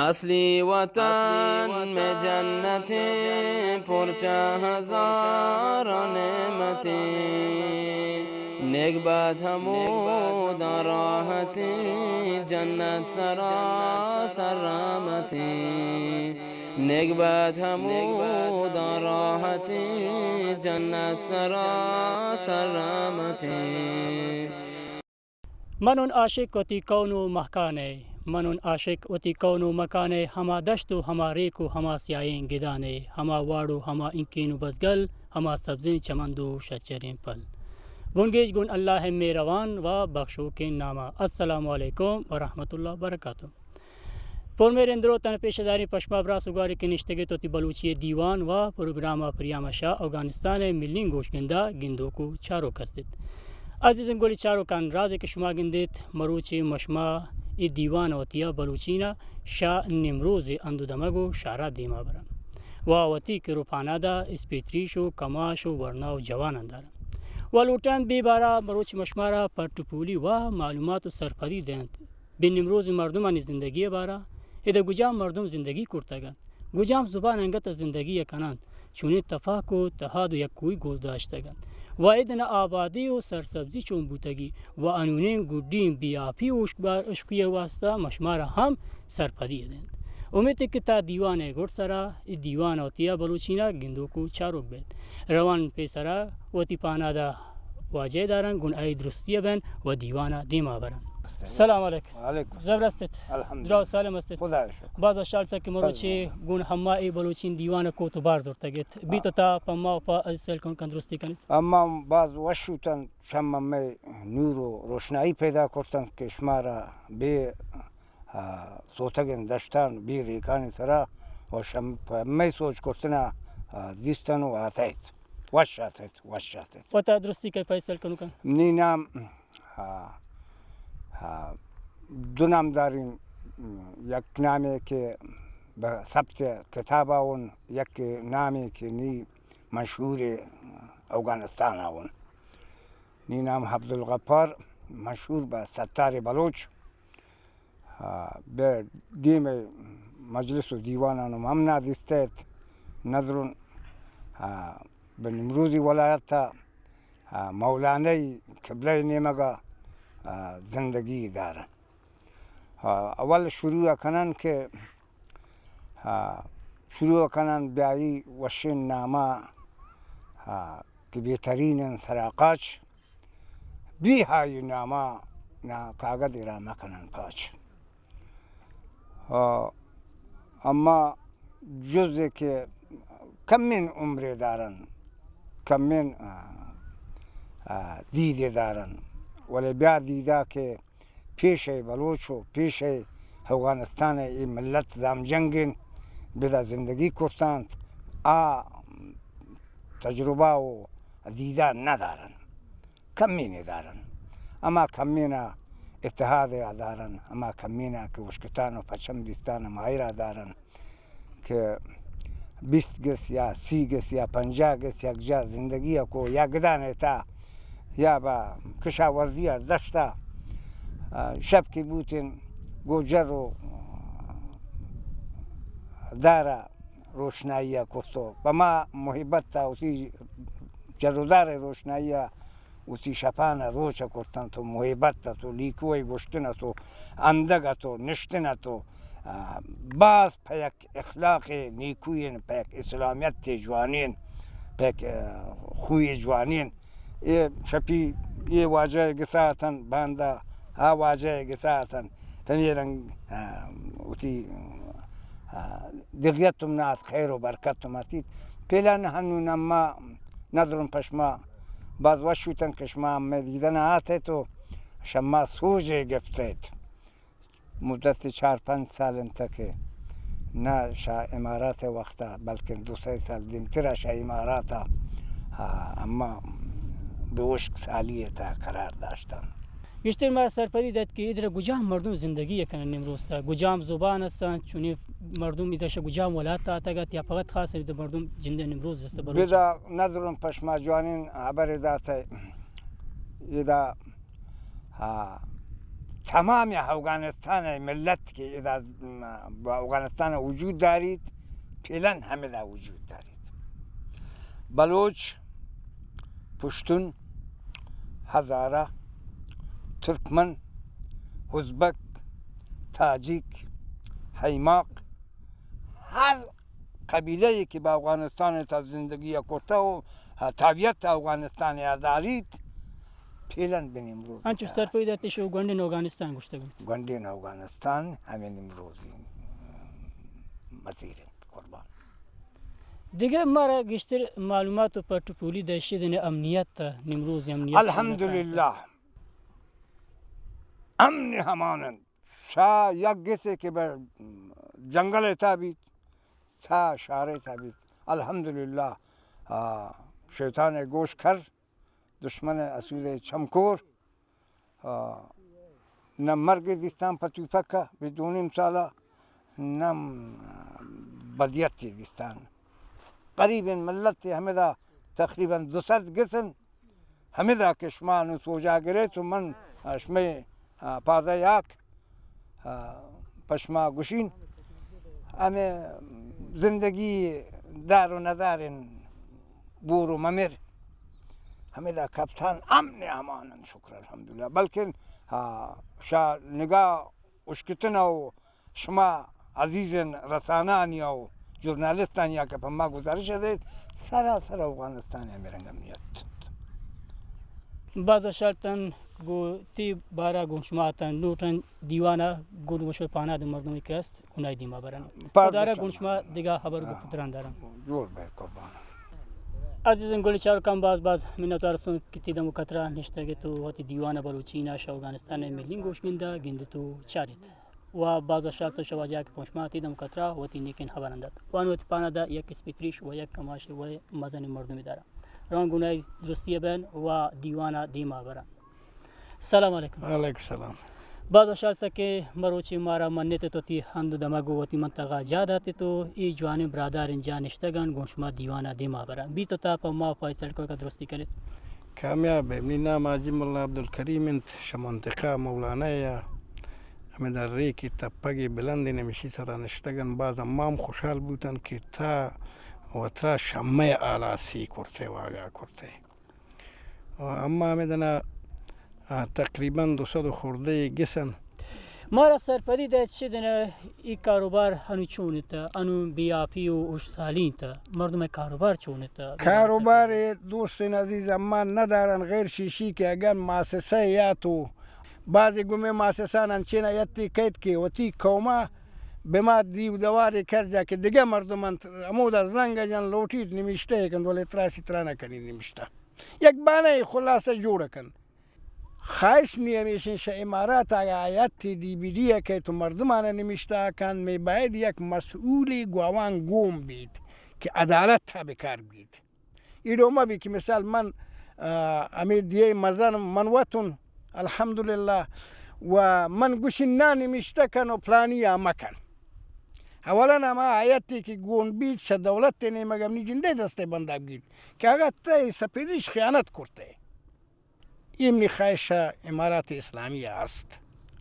اصلی وطن میں جنتیں، پرچہ ہزار نعمتیں، نیک بات ہمودا راحتیں، جنت سراسر رحمتیں، نیک بات ہمودا راحتیں، جنت سراسر رحمتیں۔ من اوں عاشق وتی کون و مکان ء، من اوں عاشق وتی کون و مکان ء، ہما دشت و ہما ریک و ہما سیاہیں گدان ء، ہما واڑ و ہما انکین و بزگل، ہما سبزیں چمند و شچریں پل۔ بنگیج گون اللہ ء مہروان و بخشوکیں نام ء۔ السلام علیکم و رحمت اللہ و برکاتہ۔ پرمہریں دروتاں پیش داریں پہ شما براس و گوارے کہ نشتگ ات وتی بلوچی دیوان و پروگرام ء پریام شاہ اوگانستان ء ملیں گوشگنداں گندوک و چاروک است ات۔ عزیزیں گلی چاروکان، رازے کہ شما گندیت، مروچی مشما اے دیوان ء وتی ء بلوچی نا شاہ نمروز ء اند و دمگ و شارا دیما براں و وتی کر و پانادا اسپیتریش و کماش و ورنا و جواناں داراں و لوٹاں بے بارا مروچی مشمارا پٹ و پولی و معلومات و سرپدی دینت۔ بہ نمروز مردمانی زندگی ء بارا، ادا گجام مردم زندگی کرتگ انت، گجام زبان انگت ء زندگی ء کن انت، چونیں تفاک و تہاد و یکوئی گور داشتگ انت و ادنا آبادی و سرسبزی چون بوتگی و انونیں گڈیں بے آپی و اشکبار-، اشکی ء واسطہ مشمارا ہم سرپدی ء دینت۔ امیت کہ تا دیوان ء گڈ سرا اے دیوان ء وتی ء بلوچینا گندوک و چاروک بیت۔ روان پیسرا وتی پانادا واجہ دارن گون ای درستی بین و دیوانا دیما برن۔ سلام علیکم۔ وعلیکم۔ زبر استت؟ الحمدللہ۔ دراو سالم استت؟ خدا شکر۔ باز وشحال سا کہ مروچی گون ہما ای بلوچین دیوان کوت و بار زرتگت۔ بیت تا پما و پا از سیل کن کن درستی کنت۔ اما باز وشوتن شم مئے نور و روشنائی پیدا کرتن کہ شمارا بے آ، سوتگیں دشتان بے ریکانی سرا و شم-، پہ مئے سوچ کرتنا، آ، دیستن و آتیت۔ وش آتیت، وش آتیت۔ وتا درستی کہ پیسل کنوکا؟ نی نام، آ، آ، دو نام دارین، یک نامے کہ بہ ثبت کتابا اون، یک نامے کہ نی مشہور اوگانستان اون۔ نی نام عبدالغفار، مشہور بہ ستار بلوچ۔ آ، بہ دیم مجلس و دیوانان ہم نا دیستیت۔ نظرون، آ، بہ نمروزی ولایت، آ، مولانئی قبلہ نیمگا، آ، زندگی دارن۔ آ، اول شروع کنن کہ، آ، شروع کنن بیایی وشین ناما، آ، کہ بہترین سراقاچ۔ بی ہائی ناما نا کاگد را مکنن پاچ۔ آ، اما جزے کہ کمین عمرے دارن، کمین، آ، آ، دیدے دارن، ولے بیا دیدا کہ پیش ء بلوچ و پیش ء اوگانستان ء اے ملت زامجنگین بدا زندگی کرتانت، آ تجربہ و دیدا ندارن۔ کمین ء دارن۔ ہما کمین ء اتحاد ء دارن، ہما کمین ء کہ اشکتان و پچم دیستان ء ماہر ء دارن کہ بیست گس یا سی گس یا پنجاہ گس یک جا زندگی ء کو یا گدان ء تا یا با کشاورزی ء دشت ء شپ کہ بوتن گو جر و دار ء روشنائی ء کرت و پہ ما محبت ء اسی جر و دار ء روشنائی ء وتی شپان ء روچ ء کرتنت و محبت ات و لیکوئے گوشتن ات و اندگ ات و نشتن ات و، آ، باز پہ یک اخلاق نیکوئین، پہ یک اسلامیت جوانین، پہ یک، آ، خوی جوانین۔ اے شپی اے واجہ گسا اتن، باندا آ واجہ گسا اتن۔ پمی رنگ، آ، وتی، آ، دگیت تم نات خیر و برکت تم اتیت۔ پیلان ہنو نما نظرون پشما باز وش بوتن کہ شما ہمے دیدن آتیت و شما سوجے گپتیت۔ مدت چار پنچ سال انت کہ نہ شہ امارات وقتا، بلکن دو سئے سال دیمترا شہ اماراتا، آ، اما بہ ہشک سالی تا قرار داشتن۔ گیشتر مارا سرپدی دات کہ ادرا گجام مردم زندگی کنن امروز تا، گجام زبان ہستن، چونی مردم ادرا شہ گجام ولایت آتگت یا فقط خاص ادرا مردم جند نمروز است بلوچ؟ بدا نظرم پشما جوانین خبر داتے۔ ادا، ہا، تمام افغانستان ملت که ادا ز-، م-، با افغانستان وجود دارید، فعلاً همه دا وجود دارید. بلوچ، پشتون، هزاره، ترکمن، ازبک، تاجیک، حیماق، هر قبیله‌ای که به افغانستان تا زندگی کرده و تابعیت افغانستان دارید، فعلاً به نیمروز انچوش است. سرپدی داتی شو گونڈین اوگانستان گوشتگ انت. گونڈین اوگانستان همین نیمروزی مزیر انت، قربان. دگہ مارا گیشتر معلومات و پٹ و پولی دئے شدن امنیت، نیمروز امنیت. الحمدللہ، امن امان انت. شا یک گسے که به جنگل تا بیت، تا شهر تا بیت. الحمدللہ، آ، شیطان گوش کر، دشمن اسود چمکور، آ، نه مرگ دیستان په توپک به دو نیم ساله، نه بدیت دیستان. قریب ملت همدا تقریباً دو سد گسن. همدا که شما نو سوجا گرێت و من، آ، شمئے، آ، پازا یاک، آ، په شما گوشین. همے زندگی دار و ندارین، بور و ممر. همدا کپتان امن امان انت، شکر الحمدللہ. بلکن، آ، شا نگاه اشکتن و شما عزیزین رسانانی و ژورنالیستانی که په ما گزارش دئیت، سراسر افغانستان همے رنگ امنیت. باز شرطن گو تی بارا گون شما اتن نوٹن دیوانا گون گون شما پانا د مردمی که است گنای دیما برن. پاز دارا شما. گون شما دیگه خبر گو آه. پتران دارن. جوڑ بے قربان. عزیزین گل چارکان، باز باز منتوار سن که تی دم و کترا نشتگت و وتی دیوان بلوچی نا شہ اوگانستان ملین گوشگندا گندت و چاریت. و باز شرط شواجہ کہ پنچ ماہ تی دم کترا وتی نیکین خبران دات. وان وتی پانا دا یک اسپیتریش و یک کماش و مزن مردمی دارا. روان گناہی درستی بین و دیوانا دیما بران. سلام علیکم. علیکم سلام. باز شرط کہ مروچی مارا منت تو تی ہند دمگ و وتی منطقہ جا داتے تو ای جوانیں برادارین جا نشتگان گون شما دیوانا دیما بران. بی تو تا پا ما فیصل کو کا درستی کنت. کامیاب ئے. منی نام حاجی ملا عبدالکریم انت، شہ منطقہ مولانا یا. ہمدا ریکی تپگی بلندی نمشی سرا نشتگن. باز ہمام خوشحال بوتن کہ تا وترا شمئے آلاسی کرتے و آگاہ کرتے. و اما ہمدنا، آ، تقریباً دو سد و خوردے گسن. مارا سرپدی دئے چی دنہ ای کاروبار ہنو چون اتہ، انو بی آپی و اوش سالین اتہ، مردم کاروبار چون اتہ؟ کاروبار دوستین عزیز اما ندارن غیر شیشی کہ اگر مؤسسہ یا تو بازی گمے مؤسسان انچین یتی کیت کہ وتی قوما بما دیو دواری کرجا کہ دگہ مردم انت ہمودا زنگ جن لوٹیت نمیشتہ کنت ولی تراشی ترا نہ کنی نمیشتہ. یک بانہ خلاصہ جوڑ کن. خواہش نی ہمیشن شہ امارات آگا آیت تی ڈی بی ڈی ء کئیت و مردمان ء نمشتہ کنت، مے باید یک مسئولی گواوان گون بیت کہ عدالت ء بکار بیت. ایڈو مہ بی کہ مثال من، آ، ہمے دیئے مزن من وتن، الحمدللہ، و من گوشن نا نمشتہ کن و پلانی آ مکن. اولا ہما آیتے کہ گون بیت شہ دولت ء نیمگ ء منی جندے دست ء بندات بیت کہ اگاں تئی سپیدیش خیانت کرتئے. اے منی خواہش ء امارات اسلامی ء است.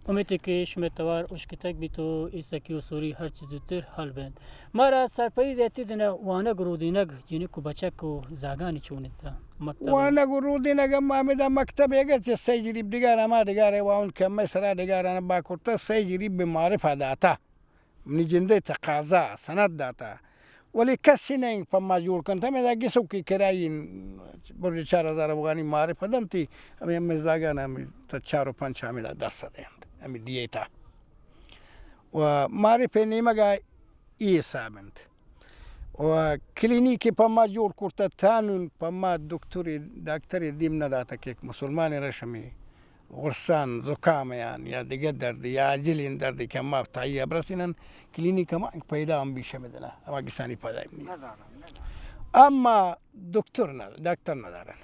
امیت کہ شمئے توار اشکتگ بیت و اے سکی و سوری ہرچ زوتر حل بنت. مارا سرپدی دئیت دنہ وانگ و رودینگ جنک و بچک و زاگانی چون انت؟ مکتب؟ وانگ و رودینگ ہم ہمدا مکتب ء گچ سئے جریب ڈگار ہما ڈگار ء واہند کہ ہمے سرا ڈگاران با کرتہ سئے جریب بہ معارف ء داتہ. منی جندئے تقاضا سند داتہ، ولے کسے نہ انت پہ ما جوڑ کنت. ہمے دا گسوکی کرایی برج چار ہزار افغانی معارف دنتی، ہمے، ہمے زاگان ہمے تا چار و پنچ ہمے دا درس دینت، ہمے دیئے تا. و معارف نیمگا ای حساب انت. و کلینیک پہ ما جوڑ کرتہ، تا نون پہ ما دکتر، داکتر دیم نداتہ کہ یک مسلمان رش ہمے غرسان، زکامیان یا دگہ دردے یا عاجلیں دردے کہ ہما تائی ء برسینن، کلینیک ہما انک پیدا ہم بیش ہمے دنا، ہما گسانی پدا ہم نی. اما دکتر نہ، ڈاکٹر ندارن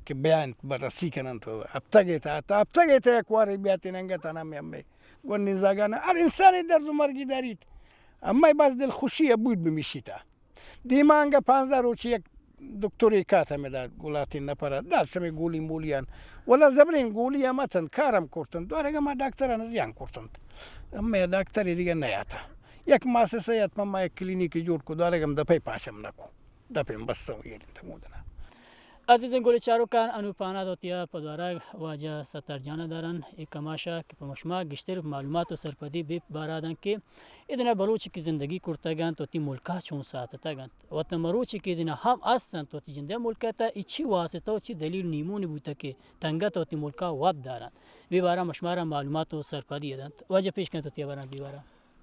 کہ بیاینت بررسی کننت و ہپتگے تا، تا ہپتگے تا یک وارے بیاتین انگت انا ہمے ہمے گونڈیں زاگانا ہر انسانے درد و مرگی داریت. اما باز دل خوشی ء بود بمیشیتا. دیما انگہ پانزدہ روچے یک دکترے کات ہمے دات گلاتیں نپر ءَ، دات شمے گولی مولیان، ولا زبریں گولی ہم اتنت، کار ہم کرتنت، دوارگ ہما ڈاکتران زیان کرتنت، ہمے ڈاکترے دگہ نیاتا۔ یک ماسے سے ات پہ ما یک کلینیکے جوڑ کو، دوارگ ہم دپے پاش ہم نکو، دپے ہم بستوں ایرنت مودنا۔ عزیزیں گل چاروکان، انو پاناد وتیا پہ دوارگ واجہ ستار جانا دارن، اے کماشا کہ پہ مشما گشتر معلومات و سرپدی بے بارا دن کہ ادنا بلوچ کہ زندگی کرتگ انت، وتی ملکا چون ساتتگ انت، وت مروچی کہ ادنا ہم است انت، وتی جندے ملکا تا ای چی واسطہ و چی دلیل نیمونی بوتگ کہ تنگت وتی ملکا وت دارنت۔ بے بارا مشمارا معلومات و سرپدی دنت۔ واجہ پیش کنت وتی ہبران بے بارا۔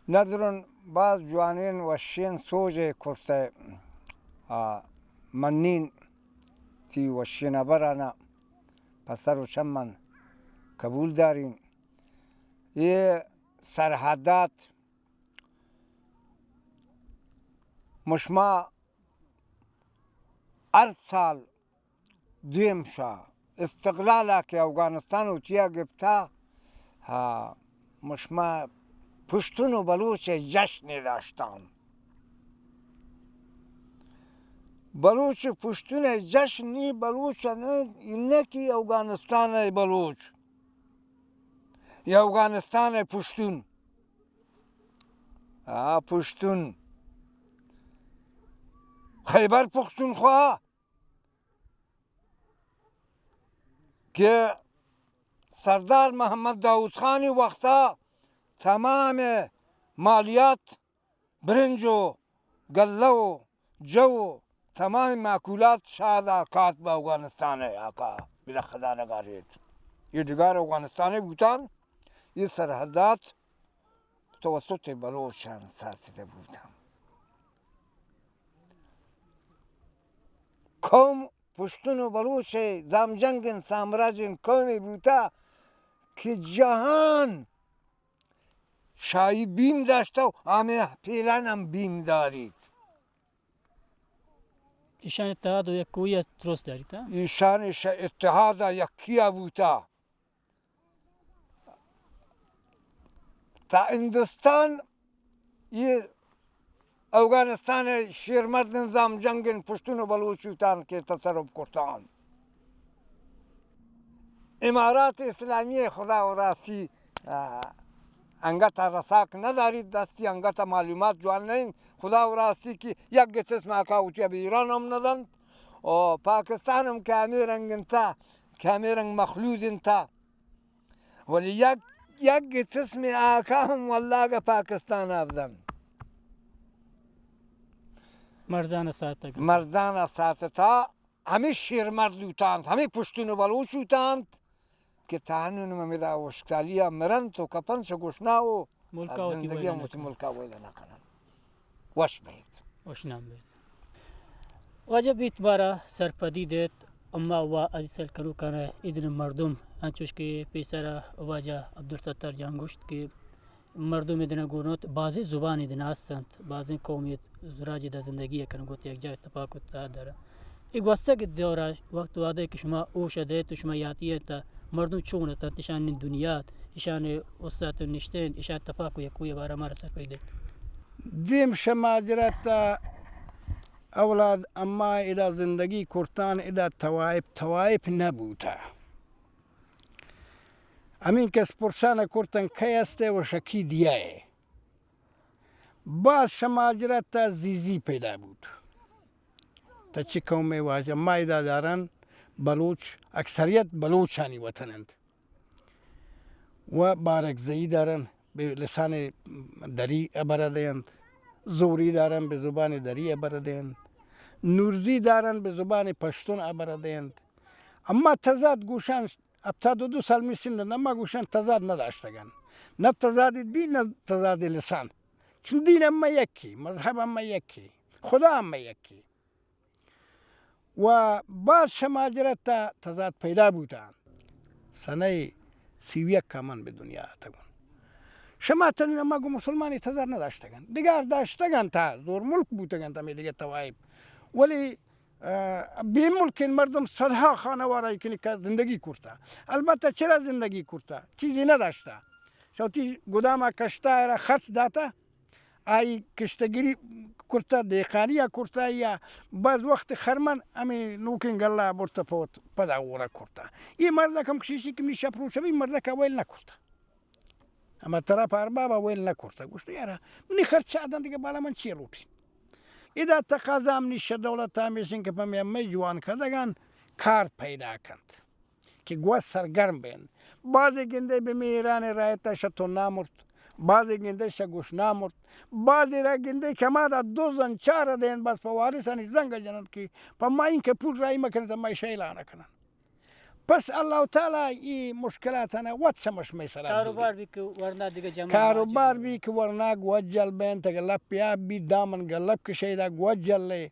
نظرن باز جوانین وشین سوجے کرتہ، آ، منین تی وشین ہبرانا پہ سر و چمن قبول دارین۔ اے سرحدات مشما ہر سال دیم شا استقلالا کہ اوگانستان وتیا گپتا، ہا، مشما پشتون و بلوچ جشنے داشتان۔ بلوچ پشتون جشن نی بلوچ نہ، انکی اوگانستان بلوچ یا اوگانستان پشتون۔ آ پشتون، خیبر پختونخوا کہ سردار محمد داؤد خانی وختا تمام مالیات، برنج و گلہ و جو و تمام معقولات شادا کات بہ اوگانستان آقا بلخ خدا نگاریت۔ یہ ڈگار اوگانستان بوتان، یہ سرحدات توسط بلوچان ساتیتہ بوتان۔ قوم پشتون و بلوچ زامجنگین سامراجین قومی بوتا کہ جہان شاہی بیم داشتہ و ہمے پیلان ہم بیم داریت۔ ایشان اتحاد و یکوئی ء ترس داریت، ہاں؟ ایشان ش-، اتحاد ء یکی ء بوتا۔ تا ہندوستان یہ اوگانستان ء شیرمرد نظام جنگ پشتون و بلوچ بوتان کہ تصرف کرتان۔ امارات اسلامی خدا و راستی، آ، انگت رساک نداریت، دستی انگت معلومات جوان نہ انت۔ خدا و راستی کہ یک گتس ما کا وتی اب ایران ہم ندنت و پاکستان ہم کہ ہمے رنگ انت، کہ ہمے رنگ مخلوط انت۔ ولی یک، یک گتس میں آکا ہم واللہ اگہ پاکستان ء بدنت۔ مرزان ء ساتگ انت۔ مرزان ء ساتتا۔ ہمے شیرمرد بوتانت، ہمے پشتون و بلوچ بوتانت کہ تانون ہمدا ہشکسالی ء مرنت و کپنت چہ گشنا و ملک ء وتی زندگی ویل ہم وتی نکننت۔ ملک ء ویل نکننت۔ وش بیت۔ وشنام بیت۔ واجہ بیت مارا سرپدی دیت، اما وا عزیز سیل کنوکان ء ادن مردم انچوش کہ پیسرا واجہ عبدالستار جان گوشت کہ مردم ادنا گون ات، بازیں زبان ادنا است انت، بازیں قومیت راج ادا زندگی ء کنگ ات، یک جاہ اتفاق اتحاد دارا۔ اے گوستگ دور ء وقت وعدہ کہ شما ہوش ء دئیت و شما یاتی ات، مردم چون ات انت، اشان دنیا ات، اشان استات نشتہ انت، اشان تفاق و یکوئی ء بارہ مارا سرپدی دئیت۔ دیم شما جرات ء اولاد اما ادا زندگی کرتان، ادا توائف، توائف نہ بوتا۔ ہمین کس پرسان کرتن کئے استے و شکی دیائے۔ باز شماجرا تا زیزی پیدا بوت۔ تا چی قومے واجہ ما ادا دارن بلوچ، اکثریت بلوچانی وطن انت۔ و بارکزئی دارن بہ لسان دری ہبر دینت، زوری دارن بہ زبان دری ہبر دینت، نورزی دارن بہ زبان پشتون ہبر دینت۔ اما تضاد گوشان ہپتاد و دو سال می سند انت، اما گوشان تضاد نداشتگن۔ نہ تضاد دین، نہ تضاد لسان۔ چون دین اما یکی، مذہب اما یکی، خدا اما یکی۔ و باز شماجرا تا تضاد پیدا بوتان۔ سنہ سی و یک من بہ دنیا آتگون۔ شما تنین اما گو مسلمانی تضاد نداشتگن۔ دگار داشتگن تا زور ملک بوتگن تا می دگہ توائف۔ ولی ء، بے ملکیں مردم صدہا خانوار ء کنکا زندگی کرتا۔ البتہ چرا زندگی کرتا؟ چیزی نداشتا۔ چہ وتی گداما کشتا، را خرچ داتا، آئی کشتگری کرتہ، دیقانی ءَ کرتہ، یا بعض وقت خرمن ہمے نوکیں گلہ ءَ برتہ پہ وت پدا اورہ کرتہ۔ اے مردک ہم کشیشی کہ منی شپ روچ بی، مردک ءَ ویل نہ کرتہ۔ ہما طرف ارباب ءَ ویل نہ کرتہ۔ گوشتہ، یارا، منی خرچہ دنت دگہ، بالا من چی لوٹیں؟ ادا تقاضا منی شہ دولت ءَ ہمیش انت کہ پہ مئے ہمے جوان کدگان کار پیدا کنت کہ گوست سرگرم بنت۔ بازے گندے بہ مئے ایران ءِ رایت ءَ شہ تنا مرت، بازے گندے شہ گشنا مرت، بازے را گندے کہ ہما را دو زن چار دینت، بس پہ وارثانی زنگ جننت کہ پہ ما اینکہ پول راہی مکنیت، ما ایشی اعلان کنن۔ پس اللہ تعالی ای مشکلاتانا وت چمش مئے سرا کاروبار بزوری۔ بی کہ ورنا دگہ جمع کاروبار ماجر بی کہ ورنا گوجل بینت، اگہ لپیا بی دامن گلپ کشیدا گوجل لے۔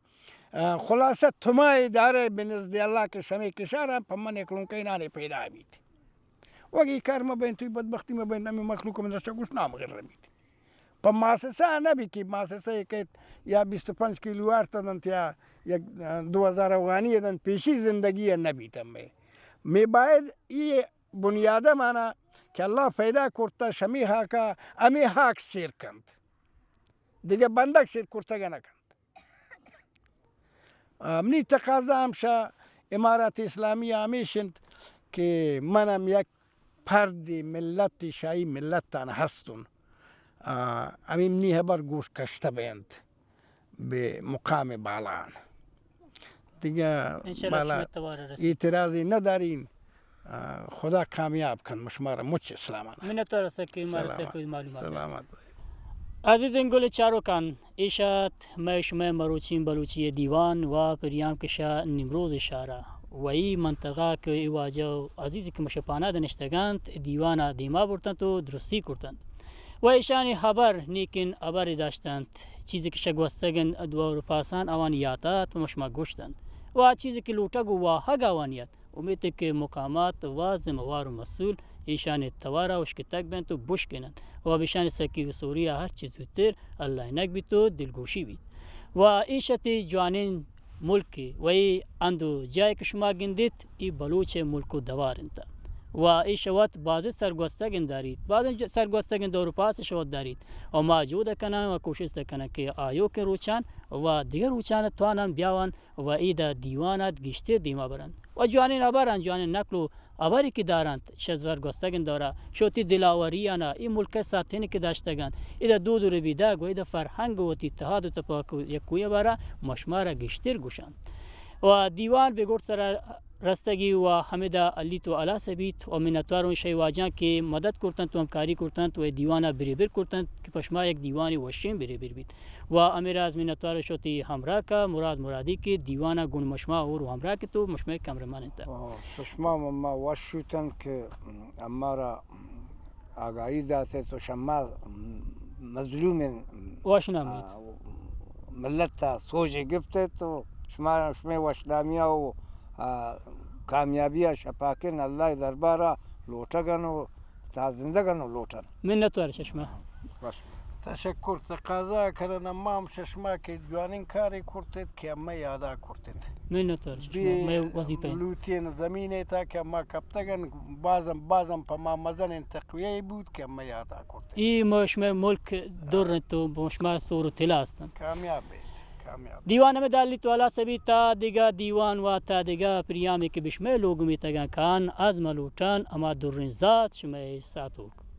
آ، خلاصہ تما ادارہ بہ نزد اللہ کہ شمے کشارا پہ من یک لونکے نانے پیدا بیت۔ وگی کار مہ بین، توی بدبختی مہ بین، ہمے مخلوق من دستا گوش نام غر بیت۔ پہ مؤسسہ نہ بی کہ مؤسسہ کیت یا بیست و پنچ کیلو آرت دنت یا یک، آ، دو ہزار افغانی دنت، پیشی زندگی نہ بیت ہمے۔ می باید ای بنیاد مانا کہ اللہ پیدا کرتا شمی ہاکا، ہمی ہاک سیر کنت۔ دگہ بندگ سیر کرتگ نہ کنت۔ آ، منی تقاضا ہم شہ امارت اسلامی ہمیش انت کہ من ہم یک پردے ملت، شاہی ملتان ہستن۔ آ، ہمے منی ہبر گوش کشتہ بینت بہ مقام بالان۔ دگہ انشاءاللہ بالا شمئے توار رسیت۔ اعتراضی ندارین۔ آ، خدا کامیاب کن شمارا مچ اسلامانا۔ منتوار است کہ مارا سلامت۔ سکوی معلومات۔ سلامت بات۔ عزیزین گل چاروکان، ایش ات مئے شمئے مروچین بلوچی دیوان و پریام کشا نیمروز شارا و ای منطقہ کہ ای واجہ و عزیز کہ مشپانا دنشتگانت دیوانا دیما برتنت و درستی کرتنت و ایشانی ہبر نیکین ہبر داشتنت۔ چیزی کہ شہ گوستگین دور و پاسان آوانی یات ات و مشما گوشتنت و آ چیزی کہ لوٹگ و واہگ آوانی ات۔ امیت کہ مقامات و ذمہ وار و مسئول ایشانی توارا اشکتگ بنت و بشکننت و بہ ایشانی سکی و سوریا ہرچی زوتر ہلائینگ بیت و دلگوشی بیت۔ و ایش اتی جوانین ملکے و ای ہند و جاہے کہ شما گندیت، ای بلوچ ملک و دوار انت۔ و ایش وت بازیں سرگوستگین داریت، بازیں ج-، سرگوستگین دور و پاسش وت داریت۔ و ما جہد کنن و کوشست کنن کہ آیوکیں روچان و دگہ روچان توانن بیاون و ایدا دیوان ات گیشتر دیما برنت و جوانین ہبران، جوانین نقل و ہبری کہ دارنت، شہ سرگوستگین دورا شہ وتی دلاوریانا ای ملک ساتین کہ داشتگانت، ایدا دود و ربیدگ و ایدا فرہنگ و وتی اتحاد و تپاک و یکوئی بارا مشمارا گیشتر گوشنت۔ و دیوان بہ گڈ سرا رستگی و ہمدا ہلیت و ہلاس بیت و منتوار اوں شہ واجہاں کہ مدد کرتنت و ہمکاری کرتنت و دیوانا بریبر کرتنت کہ پہ شما یک دیوانی وشین بریبر بیت۔ و ہمے راز منتوار شہ وتی ہمراہ کہ مراد مرادی کہ دیوانا گون مشما اور و ہمراہ کہ تو مشمئے کمرمان انت۔ آ، چشما ما وش شوتن کہ ہمارا آگاہی دات ات و شما مظلومیں، وش نامید۔ آ، ملت ء سوج گپت ات و شما، شمئے وشنامیا و، آ، کامیابیا شپاکن اللہ دربارا لوٹگن و تا زندگن و لوٹن۔ منتوار چشما۔ بس۔ تشکر، تقاضا کنن اما ہم چشما کہ جوانین کارے کرت ات کہ ہمے یادا کرت ات۔ منتوار چشما، بے مئے وظیفہ انت۔ لوٹین زمین ء تا کہ ہما کپتگن، بازم، بازم پہ ما مزنیں تقویہ بوت کہ ہمے یادا کرت۔ ای ما شمئے ملک در انت و ما شما سور و تلا ہستن۔ کامیاب بیت، کامیاب۔ دیوان ہمے دالی تو ہلاس بیت تا دگہ دیوان و تا دگہ پریامی کہ بہ شمئے لوگ میتگاں کان، از ما لوٹان ہما دریں ذات شمئے ساتوک۔